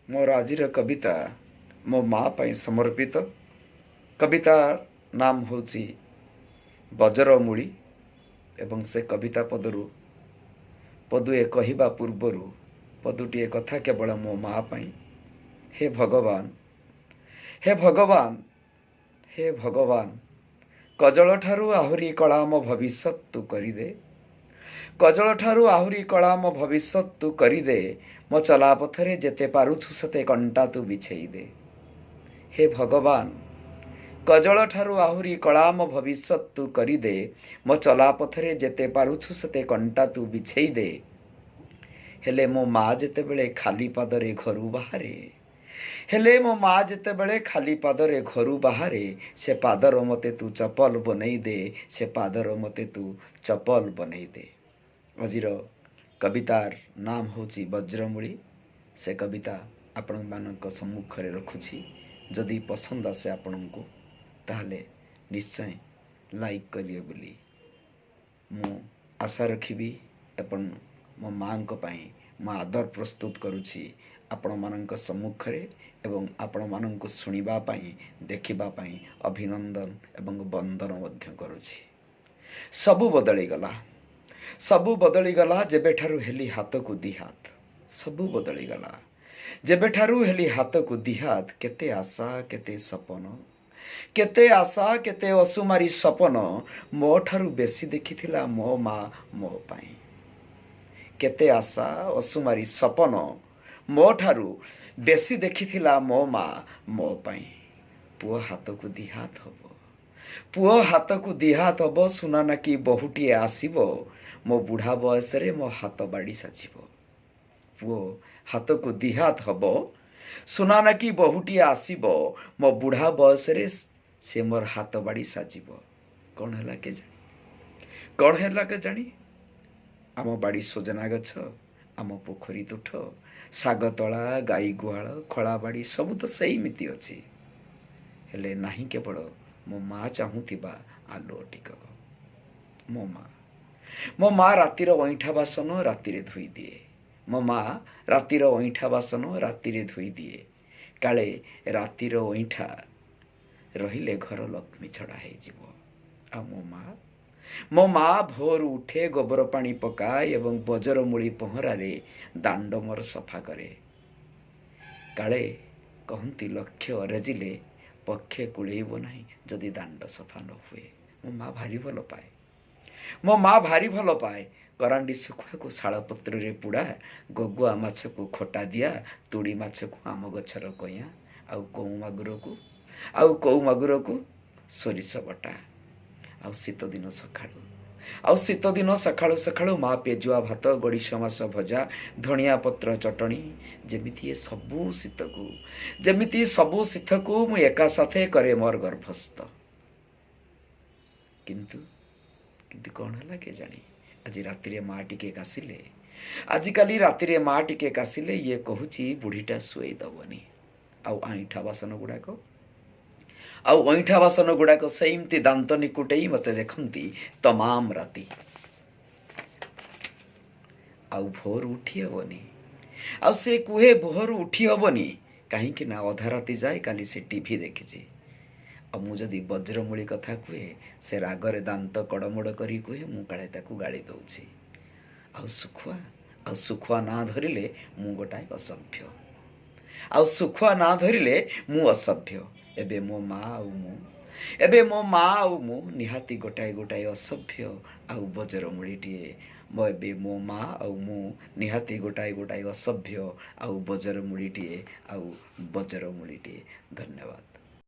ମୋର ଆଜିର କବିତା ମୋ ମା ପାଇଁ ସମର୍ପିତ। କବିତା ନାମ ହେଉଛି ବଜ୍ରମୂଳି ଏବଂ ସେ କବିତା ପଦରୁ ପଦୁଏ କହିବା ପୂର୍ବରୁ ପଦୁଟିଏ କଥା କେବଳ ମୋ ମା ପାଇଁ। ହେ ଭଗବାନ, ହେ ଭଗବାନ, ହେ ଭଗବାନ, କଜଳ ଠାରୁ ଆହୁରି କଳା ମୋ ଭବିଷ୍ୟତ ତୁ କରିଦେ। କଜଳ ଠାରୁ ଆହୁରି କଳା ମୋ ଭବିଷ୍ୟତ ତୁ କରିଦେ। ମୋ ଚଲାପଥରେ ଯେତେ ପାରୁଛୁ ସେତେ କଣ୍ଟା ତୁ ବିଛେଇ ଦେ। ହେ ଭଗବାନ, କଜଳ ଠାରୁ ଆହୁରି କଳା ମୋ ଭବିଷ୍ୟତ ତୁ କରିଦେ। ମୋ ଚଲାପଥରେ ଯେତେ ପାରୁଛୁ ସେତେ କଣ୍ଟା ତୁ ବିଛେଇ ଦେ। ହେଲେ ମୋ ମା ଯେତେବେଳେ ଖାଲି ପାଦରେ ଘରୁ ବାହାରେ, ହେଲେ ମୋ ମା ଯେତେବେଳେ ଖାଲି ପାଦରେ ଘରୁ ବାହାରେ, ସେ ପାଦର ମୋତେ ତୁ ଚପଲ ବନେଇ ଦେ। ସେ ପାଦର ମୋତେ ତୁ ଚପଲ ବନେଇ ଦେ। ଆଜିର କବିତାର ନାମ ହେଉଛି ବଜ୍ରମୂଳି। ସେ କବିତା ଆପଣମାନଙ୍କ ସମ୍ମୁଖରେ ରଖୁଛି। ଯଦି ପସନ୍ଦ ଆସେ ଆପଣଙ୍କୁ, ତାହେଲେ ନିଶ୍ଚୟ ଲାଇକ୍ କରିବେ ବୋଲି ମୁଁ ଆଶା ରଖିବି ଏବଂ ମୋ ମାଆଙ୍କ ପାଇଁ ମୁଁ ଆଦର ପ୍ରସ୍ତୁତ କରୁଛି ଆପଣମାନଙ୍କ ସମ୍ମୁଖରେ ଏବଂ ଆପଣମାନଙ୍କୁ ଶୁଣିବା ପାଇଁ, ଦେଖିବା ପାଇଁ ଅଭିନନ୍ଦନ ଏବଂ ବନ୍ଦନ ମଧ୍ୟ କରୁଛି। ସବୁ ବଦଳିଗଲା, ସବୁ ବଦଳିଗଲା ଯେବେଠାରୁ ହେଲି ହାତକୁ ଦିହାତ। ସବୁ ବଦଳିଗଲା ଯେବେଠାରୁ ହେଲି ହାତକୁ ଦିହାତ। କେତେ ଆଶା, କେତେ ସପନ, କେତେ ଆଶା, କେତେ ଅସୁମାରୀ ସପନ, ମୋ ଠାରୁ ବେଶୀ ଦେଖିଥିଲା ମୋ ମା ମୋ ପାଇଁ। କେତେ ଆଶା, ଅସୁମାରୀ ସପନ, ମୋ ଠାରୁ ବେଶୀ ଦେଖିଥିଲା ମୋ ମା ମୋ ପାଇଁ। ପୁଅ ହାତକୁ ଦିହାତ ହବ, ପୁଅ ହାତକୁ ଦିହାତ ହବ, ସୁନା ନାକି ବୋହୂଟିଏ ଆସିବ, ମୋ ବୁଢ଼ା ବୟସରେ ମୋ ହାତ ବାଡ଼ି ସାଜିବ। ପୁଅ ହାତକୁ ଦିହାତ ହବ, ସୁନା ନାକି ବୋହୂଟିଏ ଆସିବ, ମୋ ବୁଢ଼ା ବୟସରେ ସେ ମୋର ହାତ ବାଡ଼ି ସାଜିବ। କ'ଣ ହେଲା କେଜାଣି, କ'ଣ ହେଲା କେଜାଣି? ଆମ ବାଡ଼ି ସଜନା ଗଛ, ଆମ ପୋଖରୀ ତୁଠ, ଶାଗତଳା, ଗାଈ ଗୁହାଳ, ଖଳାବାଡ଼ି ସବୁ ତ ସେଇମିତି ଅଛି। ହେଲେ ନାହିଁ କେବଳ ମୋ ମା ଚାହୁଁଥିବା ଆଲୁଅ ଟିକକ। ମୋ ମା ରାତିର ଅଇଁଠା ବାସନ ରାତିରେ ଧୋଇଦିଏ। ମୋ ମା ରାତିର ଅଇଁଠା ବାସନ ରାତିରେ ଧୋଇଦିଏ। କାଳେ ରାତିର ଅଇଁଠା ରହିଲେ ଘର ଲକ୍ଷ୍ମୀ ଛଡ଼ା ହେଇଯିବ। ଆଉ ମୋ ମା ଭୋରୁ ଉଠେ, ଗୋବର ପାଣି ପକାଏ ଏବଂ ବଜରମୂଳି ପହଁରାରେ ଦାଣ୍ଡ ମୋର ସଫା କରେ। କାଳେ କହନ୍ତି, ଲକ୍ଷ ଅରଜିଲେ ପକ୍ଷେ କୁଳେଇବ ନାହିଁ ଯଦି ଦାଣ୍ଡ ସଫା ନ ହୁଏ। ମୋ ମା ଭାରି ଭଲ ପାଏ, ମୋ ମା ଭାରି ଭଲ ପାଏ କରାଣ୍ଡି ଶୁଖୁଆକୁ ଶାଳପତ୍ରରେ ପୋଡ଼ା, ଗଗୁଆ ମାଛକୁ ଖଟା ଦିଆ, ତୁଡ଼ି ମାଛକୁ ଆମ ଗଛର କଇଁଆ, ଆଉ କଉ ମାଗୁରକୁ ସୋରିଷ ବଟା। ଆଉ ଶୀତ ଦିନ ସକାଳୁ ସକାଳୁ ମା ପେଜୁଆ ଭାତ, ଗଡ଼ିଶ ମାଛ ଭଜା, ଧଣିଆ ପତ୍ର ଚଟଣି। ଯେମିତି ସବୁ ଶୀତକୁ ମୁଁ ଏକା ସାଥେ କରେ ମୋର ଗର୍ଭସ୍ଥ। କିନ୍ତୁ କ'ଣ ହେଲା କେଜାଣି, ଆଜି ରାତିରେ ମା ଟିକେ କାଶିଲେ, ଆଜିକାଲି ରାତିରେ ମା ଟିକେ କାଶିଲେ ଇଏ କହୁଛି, ବୁଢ଼ୀଟା ଶୁଏଇ ଦବନି। ଆଉ ଅଇଁଠା ବାସନ ଗୁଡ଼ାକ ସେମିତି ଦାନ୍ତ ନିକୁଟେଇ ମୋତେ ଦେଖନ୍ତି ତମାମ ରାତି। ଆଉ ଭୋରୁ ଉଠି ହବନି। ଆଉ ସେ କୁହେ, ଭୋରୁ ଉଠି ହବନି, କାହିଁକି ନା ଅଧା ରାତି ଯାଏ କାଲି ସେ ଟିଭି ଦେଖିଛି। ଆଉ ମୁଁ ଯଦି ବଜ୍ରମୂଳି କଥା କୁହେ, ସେ ରାଗରେ ଦାନ୍ତ କଡ଼ମଡ଼ କରି କୁହେ ମୁଁ କାଳେ ତାକୁ ଗାଳି ଦଉଛି। ଆଉ ଶୁଖୁଆ ନାଁ ଧରିଲେ ମୁଁ ଗୋଟାଏ ଅସଭ୍ୟ। ଆଉ ଶୁଖୁଆ ନାଁ ଧରିଲେ ମୁଁ ଅସଭ୍ୟ। ଏବେ ମୋ ମା ଆଉ ମୁଁ ନିହାତି ଗୋଟାଏ ଗୋଟାଏ ଅସଭ୍ୟ ଆଉ ବଜରମୂଳିଟିଏ। ଏବେ ମୋ ମା ଆଉ ମୁଁ ନିହାତି ଗୋଟାଏ ଗୋଟାଏ ଅସଭ୍ୟ ଆଉ ବଜରମୂଳିଟିଏ, ଆଉ ବଜରମୂଳିଟିଏ। ଧନ୍ୟବାଦ।